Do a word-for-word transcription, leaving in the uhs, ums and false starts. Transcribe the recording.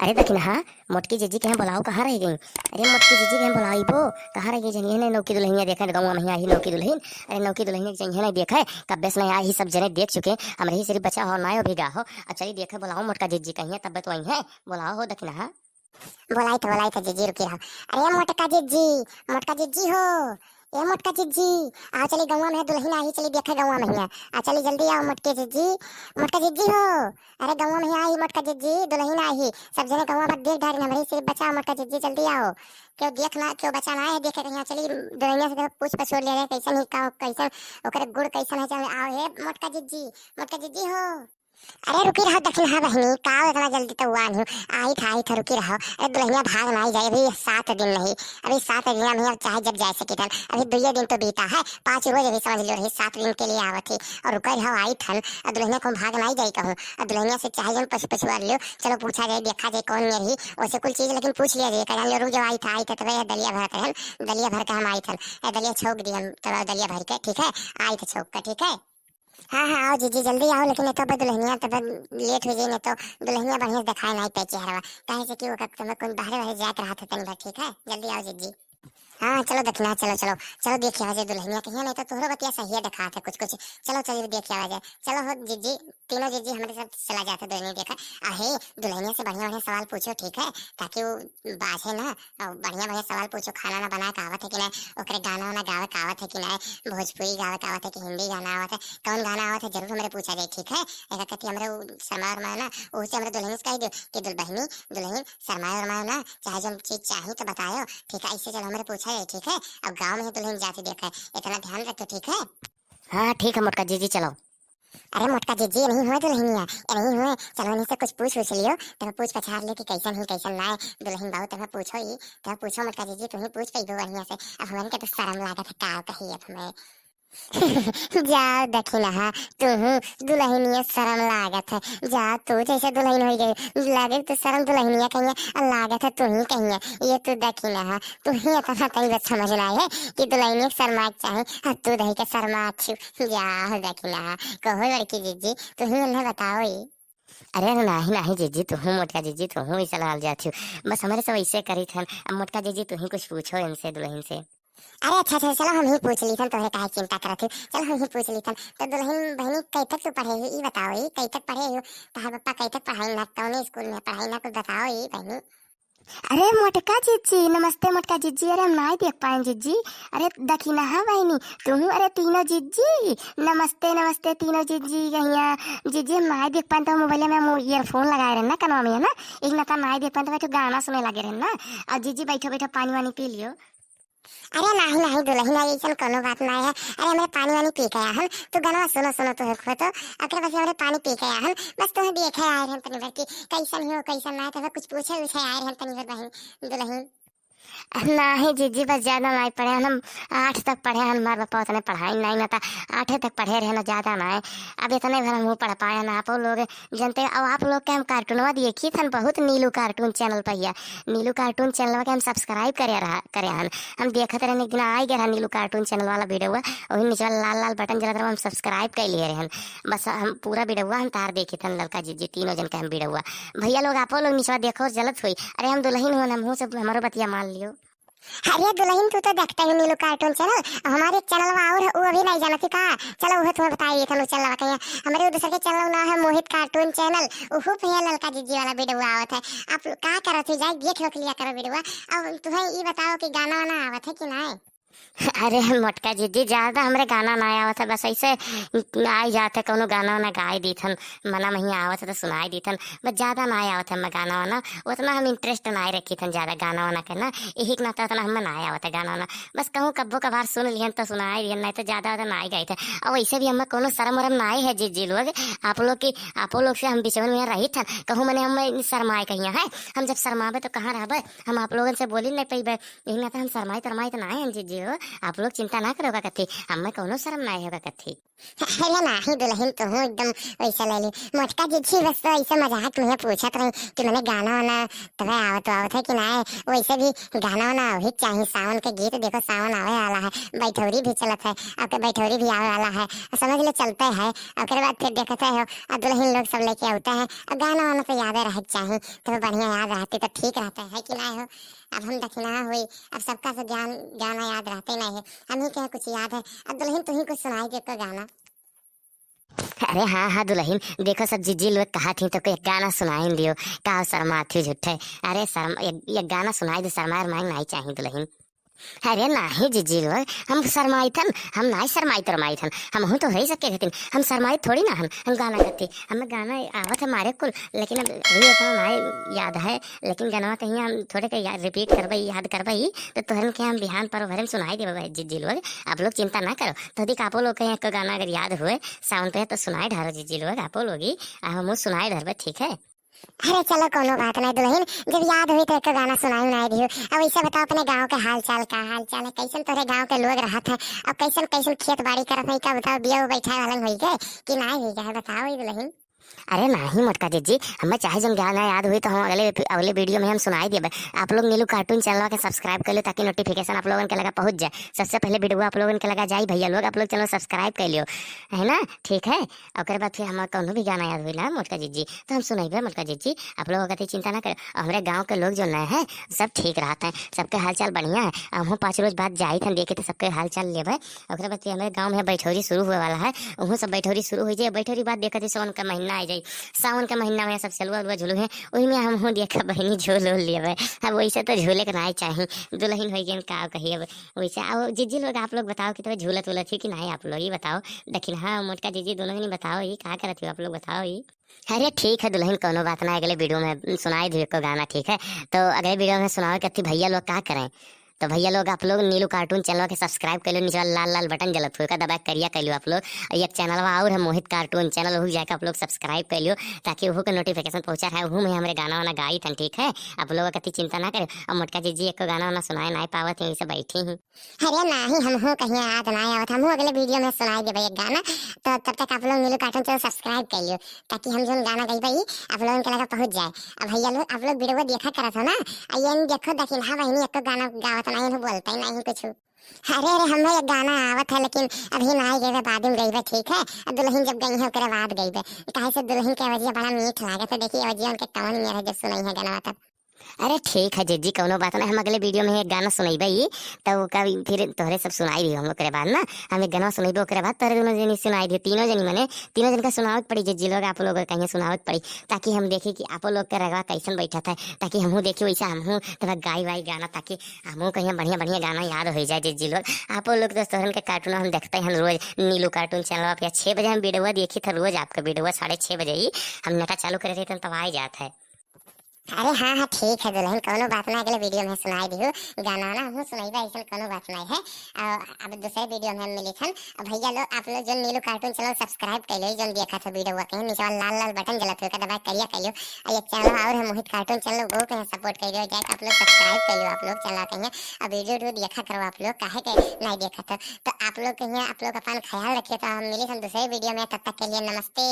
अरे दखिनहा, मोटकी जिज्जी के यहाँ बोलाओ, कहाँ रह गई? अरे मोटकी जिज्जी के यहाँ बोलाइबो, कहाँ रह गई? जनिए नहीं, नौकी दुल्हनिया देखे गौवा में ही आई, नौकी दुल्हन। अरे नौकी दुल्हनिया के जनिए नहीं देखे, कब्बे से नहीं आई, सब जने देख चुके। हमरे ही सिर्फ बचा हो, नायो भी गा हो। अब चली देखे, बोलाओ मोटका जिज्जी कहीं है, तब्बे तो आई है। बोलाओ हो दखिनहा। बोलाई तो, बोलाई तो जिज्जी, रुकी रहो। अरे मोटका जिज्जी, मोटका जिज्जी हो, ए मोटका जिज्जी, आओ चली गौवा में दुल्हन आई, चली देखे गौवा में हिया। आ चली जल्दी आओ मोटके जिज्जी, मोटका जिज्जी हो। अरे गौवा में आई मोटका जिज्जी, दुल्हन आई, सब जने गौवा में देख डारिन, हमरे सिर्फ बचा मोटका जिज्जी, जल्दी आओ। क्यों देख ना, क्यों बचा ना है देखे कहीं, चली दुल्हनिया से पूछ पछोर ले रहे, कैसन ही का, कैसन ओकरे गुण कैसन है, चल आओ हे मोटका जिज्जी, मोटका जिज्जी हो। अरे रुकी रहो दखिनहा बहिनी, का इतना जल्दी तो हुआ नहीं, आई था, आई था, रुकी रहो। अरे दुल्हनिया भाग ना आई जाए, अभी सात दिन नहीं, अभी सात दिन में अब चाहे जब जा सकी थन, अभी दुइये दिन तो बीता है, पाँच रोज अभी समझ लो रही, सात दिन के लिए आवत ही। और रुका रहो, आई थन, अब दुल्हनिया को भाग ना आई जाए कहूँ, अब दुल्हनिया से चाहे जन पछ पछुआ लियो, चलो पूछा जाए, देखा जाए कौन में रही, वैसे कुल चीज लेकिन पूछ लिया जाए, कहन लो रुक जाओ, आई था, आई था, तब दलिया भरत रहन, दलिया भर के हम आई थन, ए, दलिया छोक दिए हम, तब दलिया भर के, ठीक है, आई था छोक का, ठीक है। हाँ, हाँ, आओ जिज्जी, जल्दी आओ, लेकिन नहीं तो अब दुल्हनिया तब लेट हो जाए, नहीं तो दुल्हनिया बढ़िया से दिखाए नहीं पे चेहरवा, काहे से कि वो कब तुम्हें कौन बाहरे बाहरे जाके रहा था तनी भर, ठीक है, जल्दी आओ जिज्जी। हाँ, चलो दखिनहा, चलो, चलो, चलो देखिया जाए दुल्हनिया कहीं, नहीं तो तोहरो बतिया सही है, दिखा था कुछ कुछ। चलो, चलिए देखिया जाए, चलो हो जिज्जी, तीनों जिज्जी हमारे साथ चला जाते, दुल्हनिया देखा। आ हे, दुल्हनिया से बढ़िया बढ़िया सवाल पूछो, ठीक है, ताकि वो बाझे ना। और बढ़िया बढ़िया सवाल पूछो, खाना ना बनाए का आवत है कि ना, ओकरे गाना वाना गावे का आवत है कि ना, भोजपुरी गावे का आवत है कि हिंदी गाना आवत है, कौन गाना आवत है, जरूर हमरे पूछा जाए, ठीक है। ऐसा कहती हमरे उ शर्मा उर्मा ना, उसे हमरे दुल्हन से कह दो कि दुल बहिनी, दुल्हन शर्मा उर्मा ना, चाहे जो चीज चाही तो बतायो, ठीक है। ऐसे चलो हमरे पूछा जाए, ठीक है। अब गाँव में ही दुल्हन जाती देखा है, इतना ध्यान रखो, ठीक है। हाँ, ठीक है मोटका जिज्जी, चलो। अरे मोटका जिज्जी, ये नहीं हुए दुल्हनिया, ये नहीं हुए, चलो इन्हीं से कुछ पूछ उछ लियो, तब पूछ पछार लियो कि कैसन ही कैसन नाय, दुल्हन बाबू तब पूछो ही, तब पूछो मोटका जिज्जी, तू ही पूछ पैबो बढ़िया से। अब हमन के तो शर्म लागत है, का कही अब हमें। जाओ दखिनहा, तू ही दुल्हनिया शर्म लागत है, जाओ तू जैसे दुल्हन हो गई, लागे तो शर्म दुल्हनिया कहिए, और लागत है तू ही कहिए, ये तू दखिनहा, तू ही इतना तनी बस समझ ना है कि दुल्हनिया के शर्मा के चाहे, और तू दही के शर्मा अच्छी। जाओ दखिनहा, कहो बड़की जिज्जी, तू ही उन्हें बताओ ही। अरे नाही, नाही जिज्जी, तू हूँ मोटका जिज्जी, तू हूँ ऐसा लाल जाती हो। बस हमरे सब ऐसे करी थन। अब मोटका जिज्जी, तू ही कुछ पूछो इनसे, दुल्हन से। अरे अच्छा, अच्छा, चलो हम ही पूछ ली थन, तोहरे काहे चिंता करत हो, चलो हम ही पूछ ली थन। तो दुल्हन बहनी, कई तक तू पढ़े हो, ई बताओ, ई कई तक पढ़े हो, तोहर पप्पा कई तक पढ़ाई ना, कौने स्कूल में पढ़ाई ना, कुछ बताओ ई बहनी। अरे मोटका जिज्जी, नमस्ते मोटका जिज्जी। अरे हम नाई देख पाएन जिज्जी। अरे दखिनहा बहिनी, तुहू, अरे तीनों जिज्जी, नमस्ते नमस्ते तीनों जिज्जी। कहिया जिज्जी, हम नाई देख पाएन तो मोबाइल में हम ईयरफोन लगाए रहन ना कनवा में, है ना, एक नाता नाई देख पाएन तो बैठो गाना सुने लगे रहन ना। और जिज्जी बैठो बैठो पानी वानी पी लियो। अरे नाही नाही दुल्हन, ऐसन कोनो बात ना है। अरे हमरे पानी वानी पी के आया हम, तू गाना सुनो सुनो, तू हो तो। अकरे बस हमरे पानी पी के आया हम, बस तुम्हें देखे आए रहन तनी भर की, कैसन हो कैसन ना है, तो कुछ पूछे उछे आए रहन तनी भर बहन दुल्हन। नाही जिज्जी, बस ज्यादा नाई पढ़े हन हम, आठ तक पढ़े हन, हमार बापा उतने पढ़ाई नाई ना था, आठे तक पढ़े रहे ना, ज्यादा नाई। अब इतने भर हम पढ़ पाए ना, आप लोग जनते। अब आप लोग के हम कार्टूनवा देखी थन, बहुत नीलू कार्टून चैनल पर हिया, नीलू कार्टून चैनल के हम सब्सक्राइब करे रहा, करे हन। हम देखत रहन, एक दिन आई गए रहा नीलू कार्टून चैनल वाला वीडियो, वही नीचे वाला लाल लाल बटन जलत रहा, हम सब्सक्राइब कर लिए रहन। बस हम पूरा वीडियो हम तार देखी थन, ललका जिज्जी तीनों जन के हम वीडियो। भैया लोग, आपो लोग निचवा देखो, जलत होई। अरे हम दुल्हन होन, हम हो सब हमरो बतिया मान लियो। अरे दुल्हन, तू तो देखते ही नीलू कार्टून चैनल, हमारे चैनल में और वो अभी नहीं जानती का? चलो वो तुम्हें बताइए, थनु चैनल बताइए। हमारे वो दूसरे के चैनल ना है मोहित कार्टून चैनल, उहू पे है ललका जिज्जी वाला वीडियो आवत है। आप का करत हो, जाए देख लो, लिया करो वीडियो। अब तुम्हें ये बताओ कि गाना वाना आवत है कि नहीं? अरे मोटका जिज्जी, ज्यादा हमरे गाना ना आवत है, बस ऐसे आई जात है, कौनो गाना वाना गाए दीथन, मना मही आवत है तो सुनाए दीथन, बस ज्यादा ना आवत है हमें गाना वाना, उतना हम इंटरेस्ट ना रखी थन ज्यादा गाना वाना के ना, यही के नाते उतना हमें ना आवत है गाना वाना। बस कहूँ कब्बो कभार सुन लिहन तो सुनाए दिहन, नहीं तो ज्यादा वादा ना गाई थे। और वैसे भी हमें कोनो शर्म वरम ना है जिज्जी लोग, आप लोग की, आप लोग से हम बिचवन में रही थन, कहूँ मने हम शर्माए कहिया है, हम जब शर्माबे तो कहाँ रहबे, हम आप लोगन से बोली नहीं पैबे, यही नाते हम शर्माई तरमाई तो ना है जिज्जी। हो, आप लोग चिंता ना करो का कथी, हमें कौनो शर्म ना होगा कथी। अरे नाही दुलहिन, तोहू एकदम वैसे ले ली। मोटका जिज्जी बस तो ऐसे मजाक में पूछत रही कि मने गाना वाना तबे आवत आवत है कि नाही। वैसे भी गाना वाना अभी चाही, सावन के गीत देखो, सावन आवे वाला है, बैठौरी भी चलत है, अब के बैठौरी भी आवे वाला है, समझ लो चलते है। ओकरे बाद फिर देखते हो, अब दुलहिन लोग सब लेके आवते हैं, अब गाना वाना तो यादे रहे के चाही, तो बढ़िया याद रहती तो ठीक रहता है कि नाही हो। अब हम दखिनहा हुई, अब सबका से ज्ञान गाना याद रहते नाही है, हम ही कहे कुछ याद है। अब दुलहिन तू ही कुछ सुनाई दे को गाना। अरे हाँ हाँ दुलहिन, देखो सब जिज्जी लोग कहा थी तो कोई गाना सुनाई दियो, का शर्मा थी झूठे। अरे शर्म, एक, एक गाना सुनाई दे, शर्मा रमाई नाही चाही दुलहिन। अरे नाही जिज्जी लोग, हम शर्माई थन, हम नाही शर्माई तो रमाई थन, हम हूँ तो रही सके हथिन, हम शर्माई थोड़ी ना हन, हम गाना करती, हमें गाना आवत है मारे कुल, लेकिन अब अभी उतना नाही याद है, लेकिन गाना कहीं हम थोड़े के या-, रिपीट करबई, याद करबई, तो तोहरन के हम बिहान पर भरे में सुनाई देबे जिज्जी लोग, आप लोग चिंता ना करो। तो देख आपो लोग के एक गाना अगर याद हुए सावन पे तो सुनाई ढारो जिज्जी लोग, आपो लोग ही, आ हम सुनाई ढारबे, ठीक है? अरे चलो कौनो बात नाही दुलहिन, जब याद हुई तो एक गाना सुनाई उनाई दियो। अब वैसे बताओ अपने गाँव के हाल चाल, का हाल चाल है, कैसन तोहरे गाँव के लोग रहत है, अब कैसन कैसन खेत बाड़ी करत है, का बताओ बिया बैठाए वालन होई गए कि नाही होई गए, बताओ ये दुलहिन। अरे नाही मोटका जिज्जी, हमें चाहे जौन गाना याद हुई तो हम अगले, अगले वीडियो में हम सुनाई देबे। आप लोग नीलू कार्टून चैनल के सब्सक्राइब कर लो ताकि नोटिफिकेशन आप लोगन के लगा पहुँच जाए, सबसे पहले वीडियो आप लोगन के लगा जाई। भैया लोग आप लोग चैनल सब्सक्राइब कर लियो, है ना? ठीक है, ओकर बाद फिर हमार कौनो भी गाना याद हुई ना मोटका जिज्जी तो हम सुनाइबे मोटका जिज्जी, आप लोग कतई चिंता ना करे। और हमरे गाँव के लोग जो नए हैं सब ठीक रहत हैं, सबके हाल चाल बढ़िया है। अब हम पाँच रोज बाद जाई थन देखे तो सबके हाल चाल लेबे। ओकरे बाद फिर हमरे गाँव में बैठौरी शुरू हुए वाला है, उहू सब बैठौरी शुरू हो जाए। बैठौरी बाद देखत ही सावन का महीना आ जाई, सावन का महीना में सब सेलुआ उलुआ झूलू है, वही में हम हूँ देखा बहनी झूल उल लेबे। अब वैसे तो झूले के नाही चाही, दुलहिन हो गई का कही अब वैसे। आओ जिज्जी लोग आप लोग बताओ कि तो झूलत उलत ही कि नाही आप लोग ही बताओ। लेकिन हाँ मोटका जिज्जी दोनों ही बताओ ही का करत हो आप लोग बताओ ही। अरे ठीक है दुलहिन, कौनो बात ना, अगले वीडियो में सुनाई दियो को गाना, ठीक है? तो अगले वीडियो में सुनाओ कि अथी भैया लोग का करें। तो भैया लोग आप लोग नीलू कार्टून चैनल के सब्सक्राइब कर लो, नीचे वाला लाल लाल बटन जलत हुए का दबा करिया कर लो आप लोग। और एक चैनल और है मोहित कार्टून चैनल, वहू जाके आप लोग सब्सक्राइब कर लियो ताकि वहू के नोटिफिकेशन पहुँचा है, वहू में हमरे गाना वाना गाई थन, ठीक है? आप लोग कति चिंता ना करे। और मोटका जिज्जी एक गाना वाना सुनाए ना पावत है, यहीं से बैठी ही। अरे नाही, हमहू कहीं याद नाही आवत, हमहू अगले वीडियो में सुनाई देबे एक गाना। तो तब तक आप लोग नीलू कार्टून चैनल सब्सक्राइब कर लियो ताकि हम जौन गाना गइबे ई आप लोगन के लगा पहुँच जाए। अब भैया लोग आप लोग वीडियो देखा करत हो ना, आ ये देखो दखिनहा बहनी एको गाना गावत नाही, इन्हू बोलते ही नाही कुछ। अरे अरे हमें एक गाना आवत है लेकिन अभी नाही गइबे, बाद में गइबे, ठीक है? अब दुलहिन जब गई है ओकरे बाद गइबे, काहे से दुलहिन के आवाजिया बड़ा मीठ लागत है। देखिए आवाजिया उनके कौन नियर है जब सुनाई है गाना तब। अरे ठीक है जिज्जी, कौनो बात ना, हम अगले वीडियो में एक गाना सुनैबे ई, तो ओका फिर तोहरे सब सुनाई दियो हम, ओकरे बाद ना हम एक गाना सुनैबे, ओकरे बाद तोहरे दोनों जनी सुनाई दियो, तीनों जनी मने तीनों जन का सुनावे के पड़ी जिज्जी लोग, आप लोग कहीं सुनावे के पड़ी, ताकि हम देखी कि आप लोग के रगवा कैसन बैठत है, ताकि हमहू देखी वैसे हमहू तब गाई वाई गाना, ताकि हमहू कहीं बढ़िया बढ़िया गाना याद हो जाए जिज्जी लोग। आप लोग तो तोहरन के कार्टून हम देखते हैं रोज नीलू कार्टून चैनल पे, छः बजे हम वीडियो देखी था रोज आपका वीडियो साढ़े छः बजे ही हम नेटा चालू करे थे तब आ जात है। अरे हाँ हाँ ठीक है दुलहिन, कौनो बात ना, अगले वीडियो में सुनाई दियो गाना ना, हमहू सुनैबे, ऐसन कौनो बात नहीं है। और अब दूसरे वीडियो में हम मिली थन। अब भैया लोग आप लोग जो नीलू कार्टून चैनल सब्सक्राइब कर लो, जो देखा था वीडियो कहीं नीचे वाला लाल लाल बटन जलत हुए का दबा करिया कर लो। और एक चैनल और है मोहित कार्टून चैनल, वो कहीं सपोर्ट कर लो, जाके आप लोग सब्सक्राइब कर लो आप लोग चैनल कहीं। अब वीडियो वीडियो देखा करो आप लोग, काहे के नहीं देखा था। तो आप लोग कहीं आप लोग अपन ख्याल रखिए, तो हम मिली थन दूसरे वीडियो में, तब तक के लिए नमस्ते।